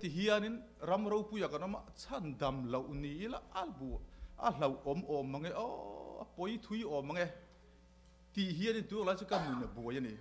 Heti hianin ram ropuia kan awm a, chhandam loh ni ila a bu a hlauhawm awm mang e, aw a pawi thui awm mang e tih hianin tunah lai chu ka nun a buai a ni.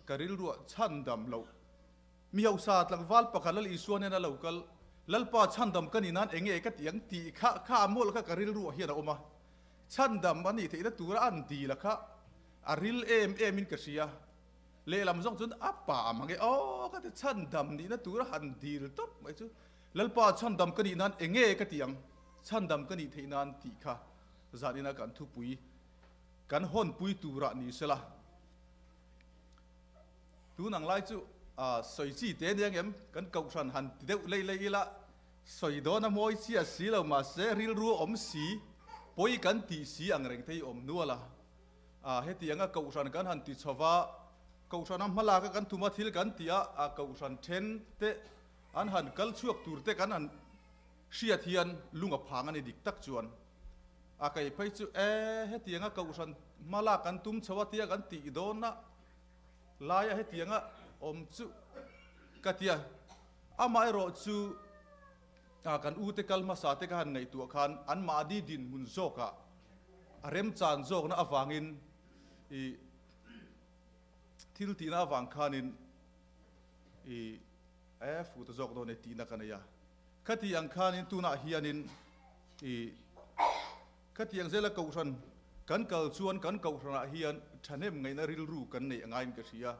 Ka rilruah chhandam loh mi hausa tlangval pakhat Lal Isua nena lo kal, Lalpa chhandam ka nih nan eng nge ka tih ang tih kha kha a mawlh kha ka rilruah hian a awm a, chhandam a nih theihna tura an dil a kha a ril em em in ka hria. Lehlam zawng chuan a pa mang e aw ka ti chhandam nihna tura han dil tawp mai chu Lalpa chhandam ka nih nan eng nge ka ti ang chhandam ka nih theih nan tih kha zanina kan thupui kan hawnpui turah ni sela tun ang lai chu sawi chi te nia ngem kan kohhran han ti deuh lei lei ila sawi dawn a mawi chiah si lo mahse rilru a awm si pawi kan tih si ang reng te hi awm nual a. A, hetianga kohhran kan han ti chho va, kohhrana hmalak a kan tum a thil kan tih a, a kohhran then te an han kal chhuak tur te kan han hriat hian lung a phang a ni dik tak chuan. A kei phei chu e, hetianga kohhran hmalak kan tum chho a tia kan tih dawn a laia hetianga awm chu ka tia. Amaherawh chu a kan ute kal hmasa te ka han ngaihtuah khan anmahni dinhmun zawkah a remchan zawkna avangin i thil tihna avang khanin i e fuh ta zawk dawn e tihna ka nei a. Khati ang khanin tunah hianin i khati ang zela kohhran kan kal chuan kan kohhranah hian thahnem ngaihna rilru kan neih a ngaiin ka hria.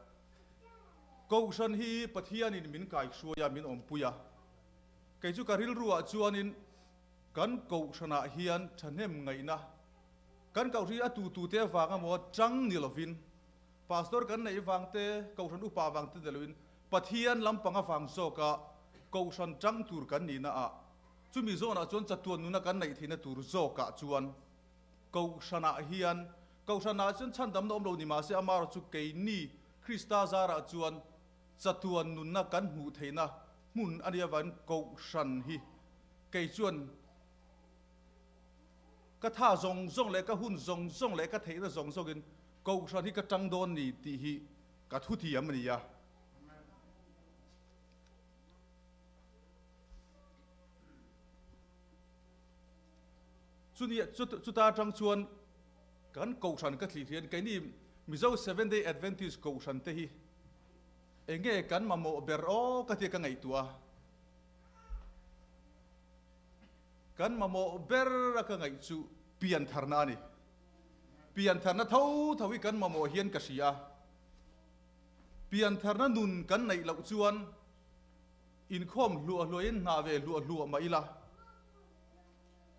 Kohhran hi Pathianin min kaihruai a, min awmpui a. Kei chu ka rilruah chuanin Kan kohhranah hian thahnem ngaihna kan kohhri a tutute avang emaw chang ni lovin, Pastor kan neih vang te, kohhran upa vang te ni lovin, Pathian lampang avang zawka kohhran chang tur kan nihna ah, chumi zawnah chuan chatuan nuna kan neih theihna tur zawkah chuan kohhranah hian, kohhranah chuan chhandamna awm lo ni mahse amaherawhchu keini Krista zarah chuan chatuan nunna kan hmuh theihna hmun a nih avangin kohhran hi Kei chuan ka tha zawng zawng leh ka hun zawng zawng leh ka theihna zawng zawngin Kohhran hi ka tang dawn ni tih hi ka thuthiam a ni a. Chuni chuta atang chuan kan Kohhran ka thlir hian keini Mizo Seventh Day Adventist Kohhran te hi enge kan mamawh ber aw ka tia ka ngaihtuah a. Kan mamawh ber a ka ngaih chu piantharna a ni. Piantharna tho tho hi kan mamawh hian ka hria a. Piantharna nun kan neih loh chuan inkhawm hluah hluahin hna ve hluah hluah mah ila,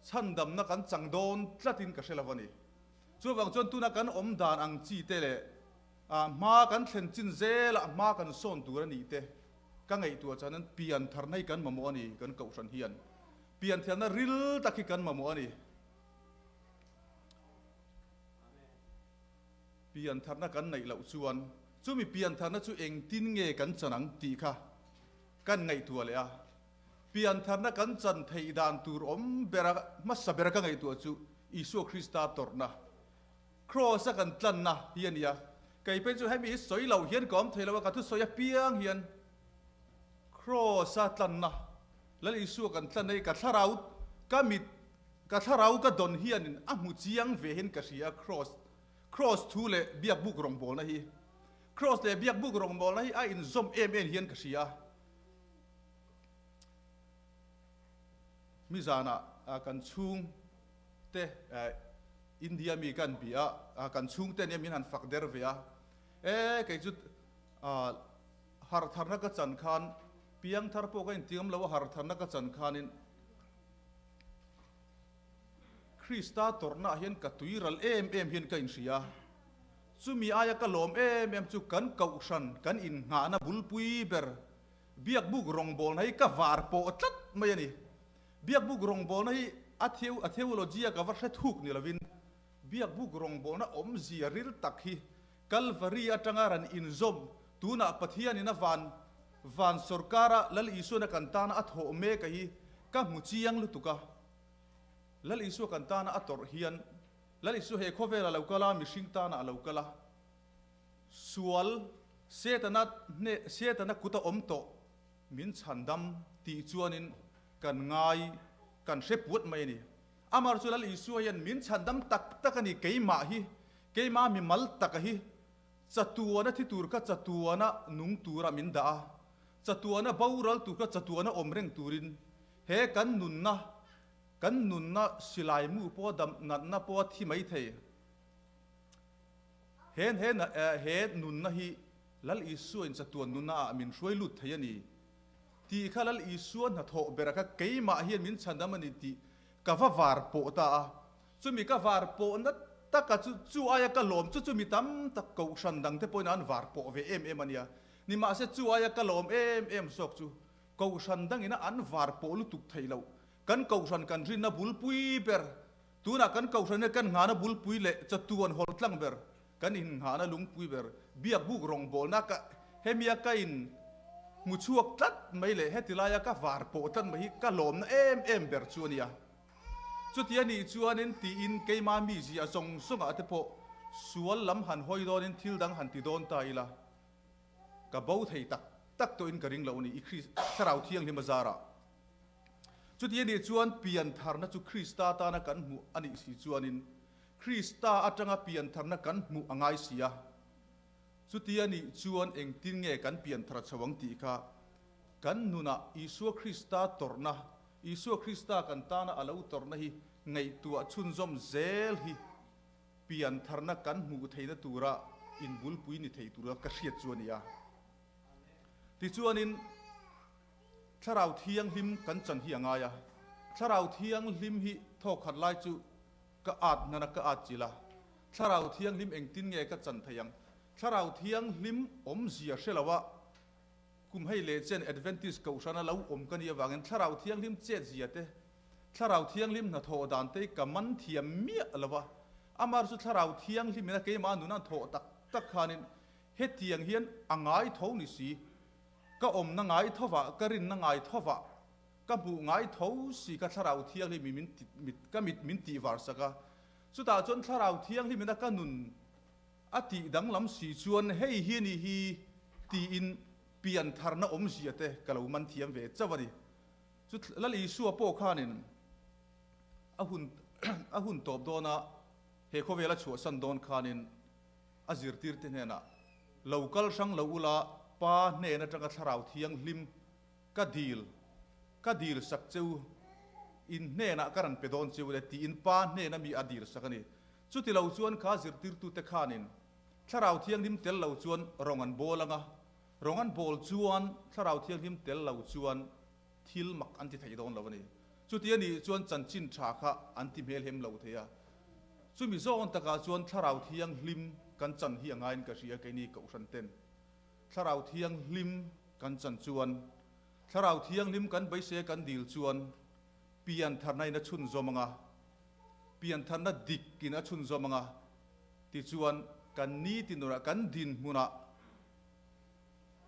chhandamna kan chang dawn tlatin ka hre lo a ni. Chuvang chuan tuna kan awm dan ang chi te leh hma kan thlen chin zelah hma kan sawn tur a nih te, Ka ngaihtuah chuan an pian tharna hi kan mamawh a ni, kan kohhran hian pian thiamna ril tak hi kan mamawh a ni. Pian tharna kan neih loh chuan chumi pian tharna chu engtin nge kan chan ang tih kha kan ngaihtuah leh a. Pian tharna kan chan theih dan tur awm bera hmasa bera ka ngaihtuah chu Isua Krista tawrhna, Kraws a kan tlanna hi a ni a, kei phei chu hemi hi sawi lo hian ka awm thei lo a, ka thusawi apiang hian Kraws a tlanna, Lal Isua kan tlanna hi ka thlarau ka mit, ka thlarau ka dawn hianin a hmu chiang ve hian ka hria a, Kraws, Kraws thu leh biakbuk rawngbawlna hi, Kraws leh biakbuk rawngbawlna hi a inzawm em em hian ka hria a. Mi zanah kan chhung te India mi kan bia a, kan chhungte nia min han fak der ve a, e kei chu harhtharna ka chan khan piangthar pawh ka intiam lo a, harhtharna ka chan khanin Krista tawrhna ah hian ka tui ral em em hian ka inhria a, chumi aia ka lawm em em chu kan kohhran kan innghahna bulpui ber biakbuk rawngbawlna hi ka var pawh tlat mai a ni. Biakbuk rawngbawlna hi a theo a theology a ka va hre thuk ni lovin Biakbuk rawngbawlna awmzia ril tak hi Kalvari atanga ran inzawm tunah Pathianin a van van sawrkara Lal Isuana kan tana a thawh mek a hi ka hmu chiang lutuk a. Lal Isua kan tana a tawrh hian Lal Isua he khawvel a lo kal a, mihring tana a lo kal a. Sual Setana hne Setana kut a awm tawh. min chhandam tih chuanin kan ngai kan hre puat mai a ni. Amar chu Lal Isua hian min chhandam tak tak a ni, keimah hi, keimah mimal taka hi chatuana thi tur kha chatuana nung tura min dah a, chatuana boral tur kha chatuana awm reng turin he kan nunna, kan nunna silai mu pawha dam natna pawha thi mai thei. He he he nunna hi Lal Isua in chatuan nunna ah min hruai lut thei a ni tih kha Lal Isua hnathawh bera kha keimah hian min chhandam a ni tih ka va var pawh ta a. Chumi ka var pawhna taka chu chu aia ka lawm chu chu mi tam tak kohhran dangte pawhin an var pawh ve em em a nia. Nimahse chu aia ka lawm em em zawk chu kohhran dangina an var pawh lutuk theih loh kan kohhran kan rinna bulpui ber Tunah kan kohhran hian kan nghahna bulpui leh chatuan hawl tlang ber, kan innghahna lungpui ber, biakbuk rawngbawlna ka hemia ka in hmu chhuak tlat mai leh heti laia ka var pawh tlat mai hi ka lawmna em em ber chu a nia. Chuti a nih chuanin tiin keima mizia zawng zawngah te pawh sual lam han hawi dawnin thil dang han ti dawn ta ila, ka bo thei tak tak tawhin ka ring lo a ni, i Thlarau Thianghlim a zarah. Chuti a nih chuan piantharna chu Krista tana kan hmuh a nih si chuanin Krista atanga piantharna kan hmuh a ngai si a. Chuti a nih chuan engtin nge kan pianthar chho ang tih kha kan nunah Isua Krista tawrhna, Isua Krista kan tana a lo tawrhna hi ngaihtuah chhunzawm zel hi piantharna kan hmuh theihna tura inbulpui ni thei tura ka hriat chu a ni a. Tichuanin. Thlarau Thianghlim kan chan hi a ngai a, Thlarau Thianghlim hi thawk khat lai chu ka at hnan a, ka at chilh a, Thlarau Thianghlim engtin nge ka chan thei ang? Thlarau Thianghlim awmzia hre lo a, kum hei leh chen Adventist Kohhrana lo awm ka nih avangin Thlarau Thianghlim chetzia te, Thlarau Thianghlim hnathawh dan te hi ka man thiam miah lo a, amah chu Thlarau Thianghlim ina keimah nuna thawh tak tak khanin hetiang hian a ngai tho ni si. Ka awmna ngai thovah, ka rinna ngai thovah, ka hmuh ngai tho si ka Thlarau Thianghlim in min ti, mit, ka mit min tih var sak a. Chutah chuan Thlarau Thianghlim in a ka nun a tih danglam si chuan hei hi ni hi tiin pian tharna awmzia te ka lo man thiam ve chauh a ni. Chu Lal Isua pawh khanin a hun a hun tawp dawna he khawvela chhuahsan dawn khanin a zirtirte hnenah, Lo kal hrang lo ula, Pa hnen atanga Thlarau Thianghlim ka dil, ka dil sak che u, in hnenah ka rawn pe dawn che u le, tiin Pa hnena mi a dil sak a ni. Chuti lo chuan kha zirtirtute khanin Thlarau Thianghlim tel lo chuan rawng an bawl ang a, rawng an bawl chuan Thlarau Thianghlim tel lo chuan thil mak an ti thei dawn lo a ni. Chuti a nih chuan chanchin tha kha an ti hmelhem lo thei a. Chumi zawn takah chuan Thlarau Thianghlim kan chan hi a ngaiin ka hria keini Kohhran ten. Thlarau Thianghlim kan chan chuan, Thlarau Thianghlim kan beisei kan dil chuan piantharna in a chhunzawm ang a, piantharna dik in a chhunzawm ang a, tichuan kan nitin urah kan dinhmunah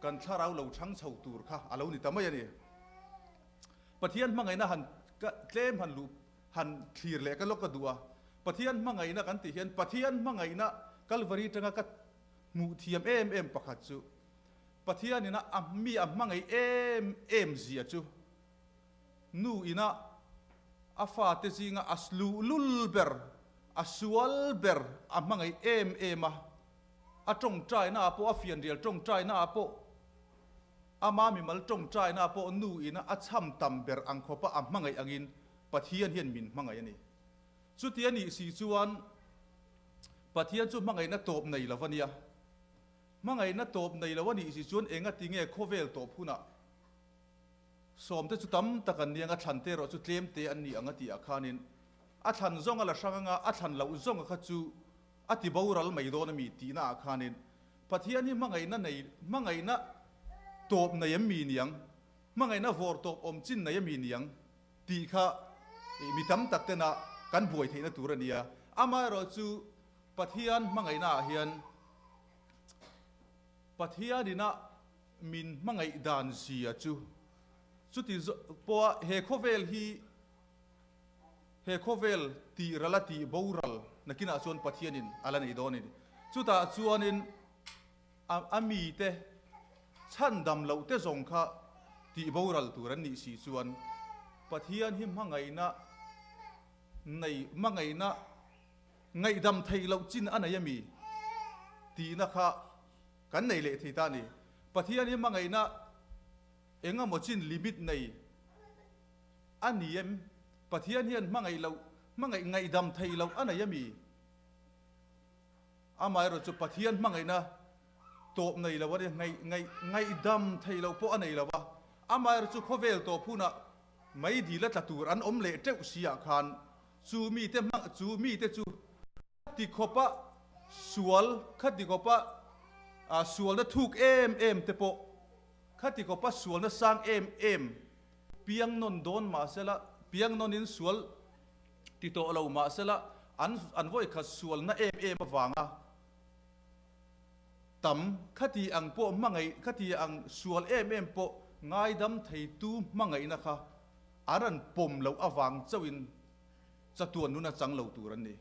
kan thlarau lo chhang chho tur kha a lo ni ta mai a ni. Pathian hmangaihna han ka tlem han luh han thlir leh ka lawk ka duh a, Pathian hmangaihna kan tih hian Pathian hmangaihna Kalvari atanga ka hmuh thiam em em pakhat chu Pathian ina a mi a hmangaih em em zia chu nu ina a fate zinga a luhlul ber, a sual ber a hmangaih em em a. A tawngtaina ah pawh, a fianrial tawngtaina ah pawh, ama mimal tawngtaina ah pawh nu ina a chham tam ber ang khawpa a hmangaih angin Pathian hian min hmangaih a ni. Chuti a nih si chuan Pathian chu hmangaihna tawp nei lo a nia. Hmangaihna tawp nei lo a nih si chuan engati nge khawvel tawp hunah sawmte chu tam tak an ni ang a, thlante erawh chu tlemte an ni ang a tih ah khanin a thlan zawng a la hrang anga a thlan loh zawnga kha chu A ti boral mai dawn a mi tihna ah khanin Pathian hi hmangaihna nei, hmangaihna tawp nei em mi niang, hmangaihna vawr tawp awm chin nei em mi niang tih kha mi tam tak tena kan buai theihna tur a ni a. Amaherawhchu Pathian hmangaihna ah hian Pathianina min hmangaih dan zia chu chuti pawha he khawvel hi He khawvel tih ral a tih boral nakinah chuan Pathianin a la nei dawn a ni. Chutah chuanin a mite chhandam loh te zawng kha Tih boral tur an nih si chuan Pathian hi hmangaihna nei, hmangaihna ngaihdam theih loh chin a nei a mi? Tihna kha kan nei leh thei ta a ni. Pathian hi hmangaihna eng emaw chin limit nei a ni em? Pathian hian hmangaih loh, hmangaih ngaihdam theih loh a nei a mi? Amaherawhchu Pathian hmangaihna tawp nei lo a ni, ngaih, ngaih, ngaihdam theih loh pawh a nei lo a. Amaherawhchu khawvel tawp hunah mei dil a tla tur an awm leh teuh si ah khan chu mite hmang, chu mite chu khati khawpa sual, khati khawpa sualna thuk em em te pawh, khati khawpa sualna sang em em piang nawn dawn mahsela, piang nawnin sual ti tawh lo mahsela an an vawikhat sualna em em avanga tam khati ang pawh hmangaih khati ang sual em em pawh ngaidam theitu hmangaihna kha an rawn pawm loh avang chauhin chatuan nun a chang lo tur an ni.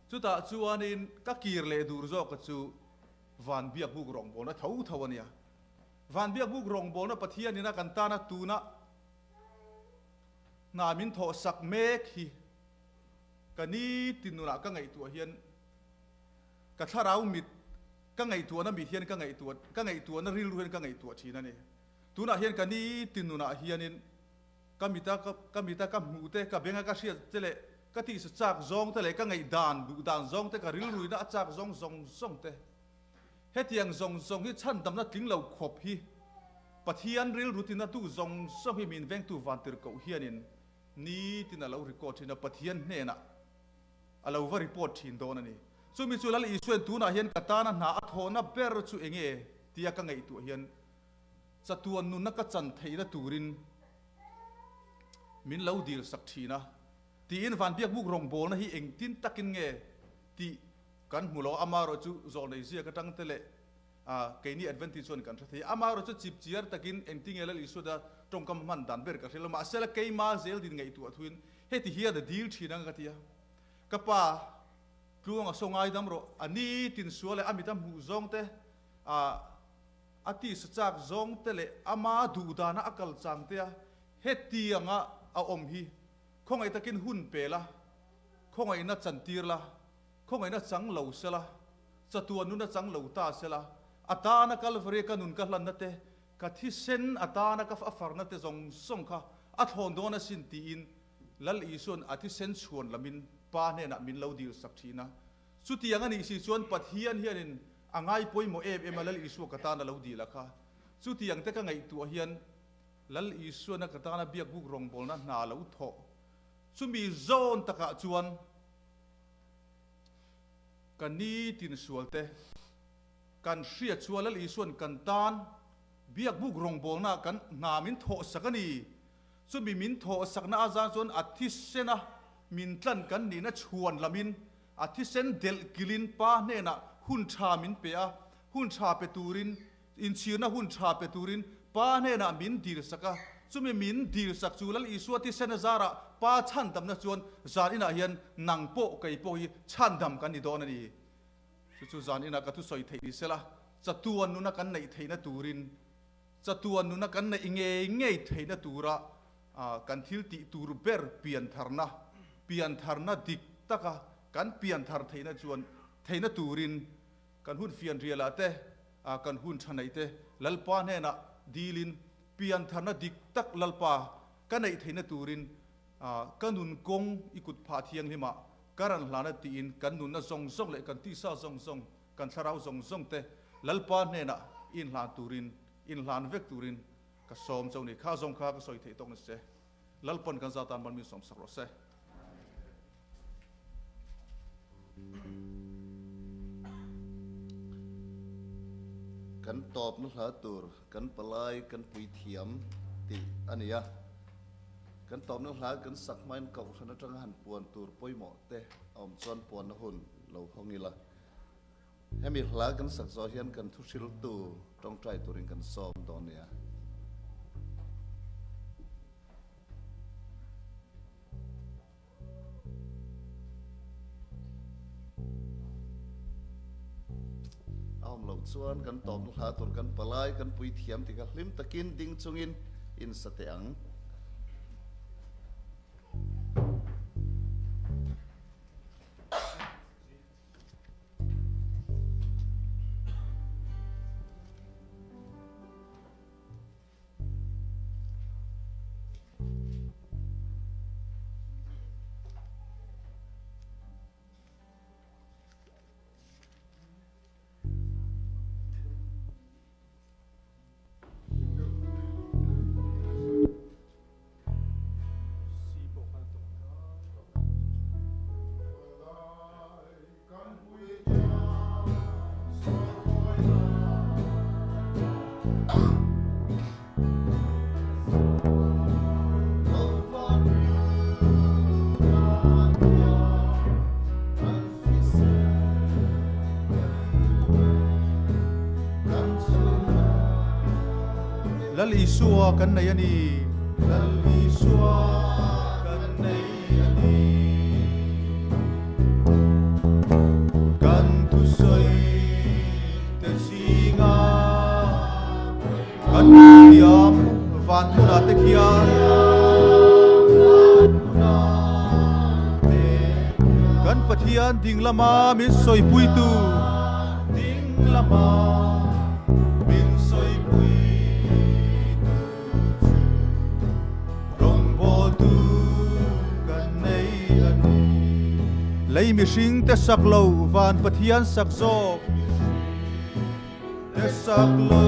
Chutah chuanin ka kir leh dur zawka chu van biakbuk rawngbawlna tho tho a nia. Van biakbuk rawngbawlna Pathianin a kan tana tuna Hna min thawh sak mek hi ka nitin nunah ka ngaihtuah hian ka thlarau mit ka ngaihtuahna mit hian ka ngaihtuah ka ngaihtuahna rilru hian ka ngaihtuah thin a ni. Tunah hian ka nitin nunah hianin ka mita ka mita ka hmuh te, ka benga ka hriat te leh ka tihsa chak zawng te leh ka ngaihdan duh dan zawng te, ka rilruina a chak zawng zawng zawng te Hetiang zawng zawng hi chhandamna tling lo khawp hi Pathian rilru tina tu zawng zawng hi min vengtu vantirhkoh hianin nitin a lo record thin a, Pathian hnenah a lo va report thin dawn a ni. Chumi chu Lal Isuain tunah hian ka tana hna a thawhna ber chu enge tia ka ngaihtuah hian chatuan nunna ka chan theihna turin min lo dil sak thin a tiin Vanbiakbuk rawngbawlna hi engtin takin nge tih Kan hmu lo, amaherawh chu zawlnei ziak atang te leh keini Adventist chuan kan hre thei. Amaherawh chu chip chiar takin engtinge Lal Isua da tawngkam hman dan ber ka hre lo. Mahse la keima zel din ngaihtuah thuin heti hian a dil thin ang ka ti a. Ka pa tluanga saw ngaidam rawh, a ni tin sual leh a mit a hmuh zawng te, a tisa chak zawng te leh ama duh dana a kal chang te a heti anga a awm hi khawngaih takin hun pe la, khawngaihna chantir la. Khawngaihna chang lo sela, chatuan nuna chang lo ta sela, a tana Kalvaria ka nun ka hlanna te, ka thisen a tana ka a farna te zawng zawng kha a thlawn dawn asin tiin Lal Isua'n a thisen chhuan lamin Pa hnenah min lo dil sak thin a. Chutiang a nih si chuan Pathian hianin a ngai pawimawh em em a Lal Isua ka tana lo dil a kha. Chutiang te ka ngaihtuah hian Lal Isuana ka tana biakbuk rawngbawlna hna lo thawh chumi zawn takah chuan Ka nitin sualte kan hriat chuan Lal Isua'n kan tan biakbuk rawngbawlna kan hna min thawhsak a ni. Chumi min thawhsakna azan chuan a thisena min tlan kan nihna chhuan lamin a thisen delh kilin Pa hnenah hun tha min pe a, hun tha pe turin Inchhirna hun tha pe turin Pa hnenah min dilsak a, chumi min dilsak chu Lal Isua thisen a zarah Pa chhandamna chuan zan inah hian nang pawh kei pawh hi chhandam kan ni dawn a ni. Chu chu zan inah ka thusawi theih ni sela, chatuan nuna kan neih theihna turin, chatuan nuna kan neih ngei ngei theihna tura kan thil tih tur ber piantharna, piantharna dik taka kan pianthar theihna chuan theihna turin kan hun fianrialah te, a kan hun tha neih te Lalpa hnenah dilin piantharna dik tak Lalpa ka neih theihna turin ka nun kawng i kut phah thianghlimah ka ran hlana tiin kan nunna zawng zawng leh kan tisa zawng zawng kan thlarau zawng zawng te Lalpa hnenah inhlan turin inhlan vek turin ka sawm chauh ni. Kha zawng kha ka sawi theih tawk ni se. Lalpan kan zatan mal min sawm sak rawh se. Kan tawpna hla tur kan palai kan puithiam tih a ni a. Kan tawpna hla kan sak hmain kohhran atanga han puan tur pawimawh te a awm chuan puanna hun lo hawng ila. Hemi hla kan sak zawh hian kan thuhriltu tawngtai turin kan sawm dawn nia. A awm loh Chuan kan tawpna hla tur kan palai kan pui thiam tih kha hlim takin ding chungin in sa teh ang. Lal Isua kan nei a ni. Lal Isua kan nei a ni. Kan thusawi te zinga kan thiam van hmunah te khian kan Pathian ding lama min sawipuitu ding lama min sawipuitu chu rawngbawltu kan nei a ni. Lei mihring te sak lo van Pathian sak zawk. Te sak lo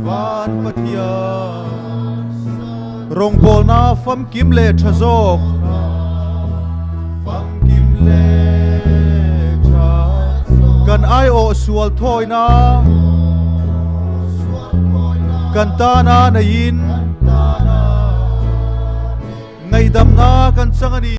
van Pathian rawngbawlna famkim leh tha zawk famkim leh tha kan aiawh sual thawina kan tana neiin ngaihdamna kan chang a ni.